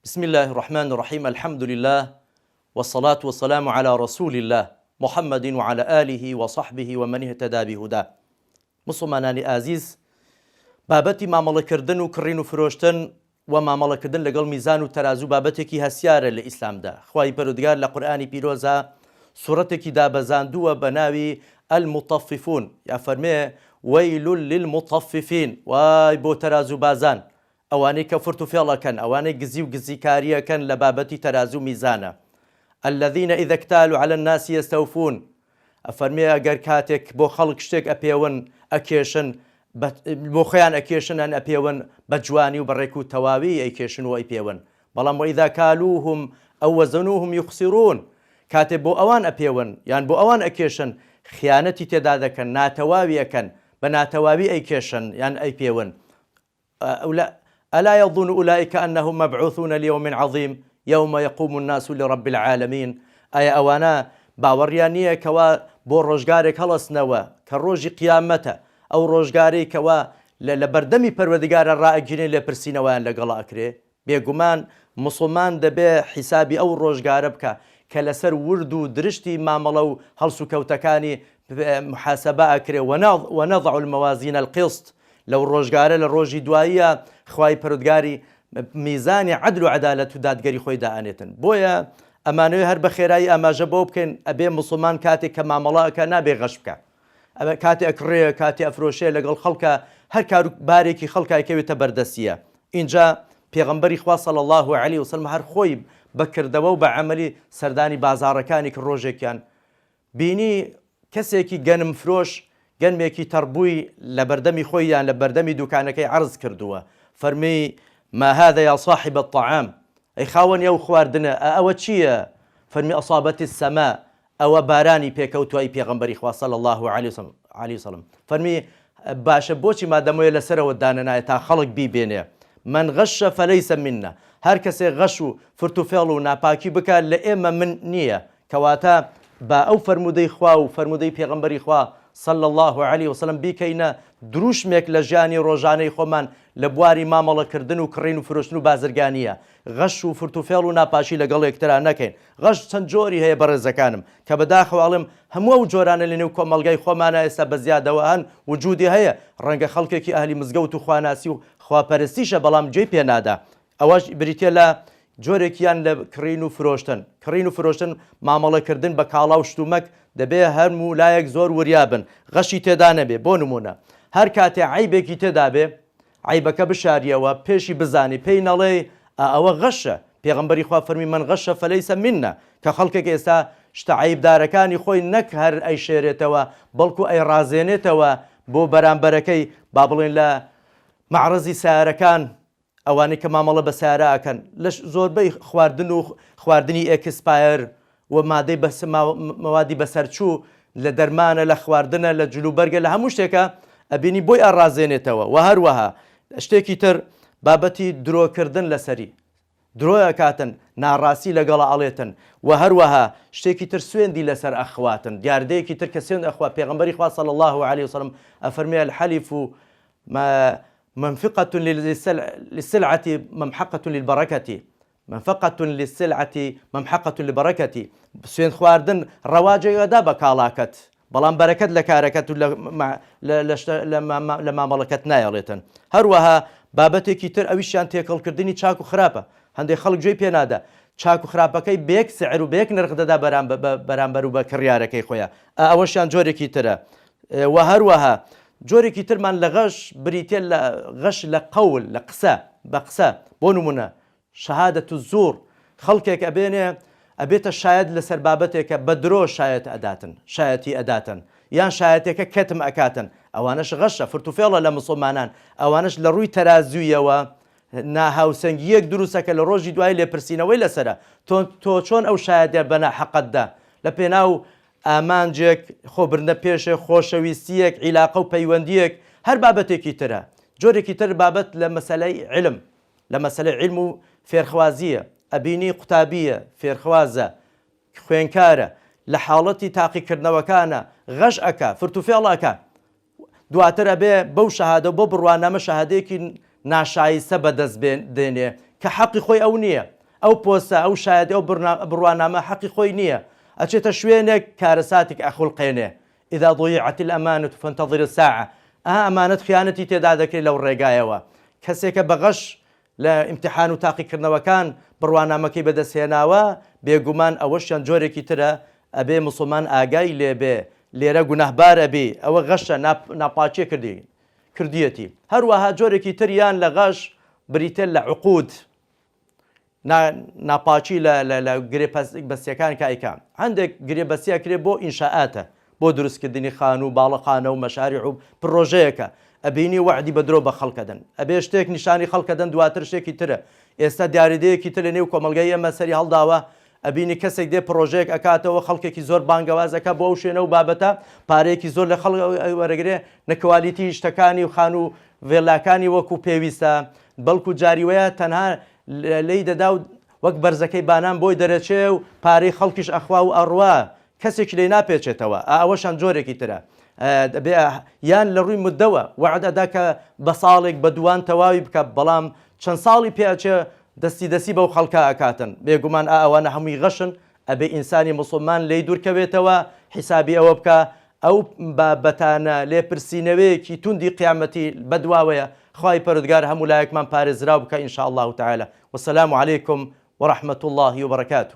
بسم اللە الرحمن الرحیم الحمد للە والصلاة والسلام علی رسول اللە محمد وعلی آله وصحبه ومن اهتدی بهداه موسڵمانانی ئازیز بابەتی مامەڵەکردن و کڕین و فرۆشتن و مامەڵەکردن لەگەڵ میزان و تەرازوو بابەتێکی هەستیارە لە ئیسلامدا خوای پەرودگار لە قورئانی پیرۆزا سوڕەتێکی دابەزاندووە بە ناوی المطففون یا فەرمێ ویل للمطففین وای بۆ تەرازوو بازان ئەوانەی کە فرت و فێڵ ئەکەن، ئەوانەی گزی و گزیکاری ئەکەن لە بابەتی تەرازوو میزانە. الذین اذا اکتالوا علی الناس یستوفون، ئەفەرموێ ئەگەر کاتێک بۆ خەڵک شتێک ئەپێون، ئەکێشن، بە بۆ خۆیان ئەکێشن یان ئەپێون، بە جوانی و بە ڕێک و تەواوی ئەیکێشن و ئەیپێون. بەڵام واذا کالوهم او وزنوهم یخسرون، کاتێ بۆ ئەوان ئەپێون یان بۆ ئەوان ئەکێشن، خیانەتی تێدا دەکەن، ناتەواوی ئەکەن، بە ناتەواوی ئەیکێشن یان ئەیپێون. الا یظن اولئک انهم مبعوثون لیوم عظیم یوم یقوم الناس لرب العالمین ئایا ئەوانە باوەڕیان نییە کەوا بۆ ڕۆژگارێک هەڵەسنەوە کە ڕۆژی قیامەتە ئەو ڕۆژگارەی کەوا لە بەردەمی پەروەردگارە ڕائەگیرێن لێپرسینەوەیان لەگەڵ ئەکرێ بێگومان موسڵمان دەبێ حیسابی ئەو ڕۆژگارە بکا کە لەسەر ورد و درشتی مامەڵە و هەڵسوکەوتەکانی محاسەبە ئەکرێ، ونضع الموازین القسط، لەو ڕۆژگارە لە ڕۆژی دواییە خوای پەرودگاری میزانی عەدل و عەدالەت و دادگەری خۆی دائەنێتن. بۆیە ئەمانەوێ هەر بە خێرایی ئاماژە بەوە بکەین ئەبێ موسڵمان کاتێک کە مامەڵە ئەکا نابێ غەش بکا. کاتێ ئەکڕێ کاتێ ئەفرۆشێ لەگەڵ خەڵکا هەر کار و بارێکی خەڵکا ئەکەوێتە بەردەستیە ئینجا پێغەمبەری خوا صلی اللە علیە وسلم هەر خۆی بە کردەوە و بە عەمەلی سەردانی بازاڕەکانی کرد ڕۆژێکیان بینی کەسێکی گەنم فرۆش گەنمێکی تەڕبووی لە بەردەمی خۆی یان لە بەردەمی دوکانەکەی عەرز کردووە فەرمی ما هذا یا صاحب الطعام ئەی خاوەنی ئەو خواردنە ئە ئەوە چییە فەرمی اصابت السماء ئەوە بارانی پێکەوتوە ای پێغەمبەری خوا صلی اللە علیە وسلم فەرمی باشە بۆچی مادەمۆیە لەسەرەوە دانەنایە تا خەڵک بیبێنێ من غش فلیس منا هەر کەسێ غەش و فرت و فێڵ و ناپاکی بکات لە ئێمە من نییە کەواتە با ئەو فەرموودەی خوا و فەرموودەی پێغەمبەری خوا صلی اللە علیە وسلم بیکەینە دروشمێک لە ژیانی ڕۆژانەی خۆمان لە بواری مامەڵەکردن و کڕین و فرۆشتن و بازرگانیە غەش و فرت و فێڵ و ناپاکی لەگەڵ یەکترا نەکەین غەش چەند جۆری هەیە بەڕێزەکانم کە بەداخەوە ئەڵێم هەموو ئەو جۆرانە لەنێو کۆمەڵگای خۆمانا ئێستا بە زیادەوە هەن وجودی هەیە ڕەنگە خەڵکێکی ئەهلی مزگەوت و خواناسی و خواپەرستیشە بەڵام گوێی پێ نادا ئەوەش بریتیە لە جۆرێکیان لە کڕین و فرۆشتن کڕین و فرۆشتن مامەڵەکردن بە کاڵا و شتومەک دەبێ هەرموو لایەک زۆر وریا بن غەشی تێدا نەبێ بۆ نمونە هەر کاتێ عەیبێکی تێدا بێ عەیبەکە بشاریەوە پێشی بزانی پێی نەڵێی ئا ئەوە غەشە پێغەمبەری خوا فەرمی من غش فلیس منا کە خەڵکێک ئێستا شتە عەیبدارەکانی خۆی نەک هەر ئەیشێرێتەوە بەڵکو ئەیڕازێنێتەوە بۆ بەرامبەرەکەی با بڵێن لە مەعرەزی سەیارەکان ئەوانەی کە مامەڵە بە سەیارە ئەکەن لە زۆربەی خواردن و خواردنی expire و مادەی بەس مەوادی بەسەرچوو لە دەرمانە لە خواردنە لە جلوبەرگە لە هەموو شتێکە ئەبینی بۆی ئەڕازێنێتەوە و هەروەها شتێکی تر بابەتی درۆکردن لەسەری درۆ ئەکاتن ناڕاستی لەگەڵا ئەڵێتن و هەروەها شتێکی تر سوێندی لەسەر ئەخواتن دیاردەیەکی تر کە سوێند ئەخوا پێغەمبەری خوا صلی الله علیه وسلم ئەفەرموێ الحلف منفقة للسلعة ممحقة للبركة منفقة للسلعة ممحقة للبركة سوێند خواردن ڕەواجێک ئەدا بە کاڵاکەت بەڵام بەرەکەت لە کارەکەت و لە مامەڵەکەت نایەڵێتن. هەروەها بابەتێکی تر ئەویشیان تێکەڵکردنی چاک و خراپە، هەندێک خەڵک گوێی پێ نادا چاک و خراپەکەی بە یەک سعر و بە یەک نرخ دەدا بەرامبەر و بە کڕیارەکەی خۆیان، ئا ئەوەشیان جۆرێکی ترە. وە هەروەها جۆرێکی ترمان لە غەش بریتیە لە غەش لە قەول، لە قسە، بە قسە، بۆ نمونە شهادە الزور، خەڵکێک ئەبێنێ ئەبێتە شایەت لەسەر بابەتێکە بە درۆ شایەت ئەداتن شایەتی ئەداتن یان شایەتێکە کەتم ئەکاتن ئەوانەش غەشە فرتوفێڵە لە مسوڵمانان ئەوانەش لە ڕووی تەرازوویەوە ناهاوسەنگییەک دروستەکە لە ڕۆژی دوای لێپرسینەوەی لەسەرە تۆ تۆ چۆن ئەو شایەتە بە ناحەقت دا لە پێناو ئامانجێک خۆبردنە پێشێ خۆشەویستییەک عیلاقە و پەیوەندییەک هەر بابەتێکی ترە جۆرێکی تر بابەت لە مەسەلەی علم لە مەسەلەی عیلم و فێرخوازییە، ئەبینی قوتابییە، فێرخوازە، خوێنکارە، لە حاڵەتی تاقیکردنەوەکانا غەش ئەکا، فرتوفێڵ ئەکا، دواتر ئەبێ بەو شەهادە و بەو بڕوانامە شەهادەیەکی ناشایستە بەدەست دێنێ کە حەقی خۆی ئەو نییە. ئەو پۆستە، ئەو شایەتی، ئەو بڕوانامە حەقی خۆی نییە. ئەچێتە شوێنێک کارەساتێک ئەخولقێنێ. اذا ضیعت الامانە فانتظر الساعە، ئەها ئەمانەت خیانەتی تێدا دەکرێت لەو ڕێگایەوە. کەسێکە بە غەش لە ئیمتیحان و تاقیکردنەوەکان بڕوانامەکەی بەدەست هێناوە، بێگومان ئەوەشیان جۆرێکی ترە، ئەبێ موسڵمان ئاگای لێ بێ، لێرە گوناهبار ئەبی، ئەوە غەشە، ناپاکیە کردی کردویەتی. هەروەها جۆرێکی تریان لە غەش بریتیە لە عقود، ناپاکی لە لە گرێ بەستیەکان کە ئەیکا. هەندێک گرێ بەستی ئەکرێ بۆ ئینشائاتە، بۆ دروستکردنی خانوو و باڵەخانە و مەشاریع و پڕۆژەیەکە، ئەبینی وەعدی بە درۆ بە خەڵک ئەدەن، ئەبێ شتێک نیشانی خەڵک ئەدەن دواتر شتێکی ترە، ئێستا دیاریدەیەکی تر لە نێو کۆمەڵگای ئێمە سەری هەڵداوە، ئەبینی کەسێک دێ پڕۆژەیەک ئەکاتەوە خەڵکێکی زۆر بانگەواز ئەکا بۆ ئەو شوێنە و بابەتە، پارەیەکی زۆر لە خەڵک وەرەگرێ، نە کوالیتی شتەکانی و خانوو و ڤێلاکانی وەکو پێویستە، بەڵکو جاری وەیە تەنها لێی دەدا و وەک بەرزەکەی بانان بۆی دەرەچێ و پارەی خەڵکیش ئەخوا و ئەڕوا، کەسێکی لێ ناپێچێتەوە، ئا ئەوەشان جۆرێکی ترە دەبێ یان لە ڕووی مدەوە وەعد ئەدا کە بە ساڵێک بە دووان تەواوی بکە بەڵام چەند ساڵی پێ ئەچێ دەستی دەستی بەو خەڵکە ئەکاتن بێگومان ئا ئەوانە هەمووی غەشن ئەبێ ئینسانی موسڵمان لێی دوور کەوێتەوە حیسابی ئەوە بکا ئەو بابەتانە لێپرسینەوەیەکی توندی قیامەتی بەدواوەیە خوای پەرودگار هەموو لایەکمان پارێزراو بکا ان شاء اللە تعالی والسلام علیکم ورحمە اللە وبرکاته.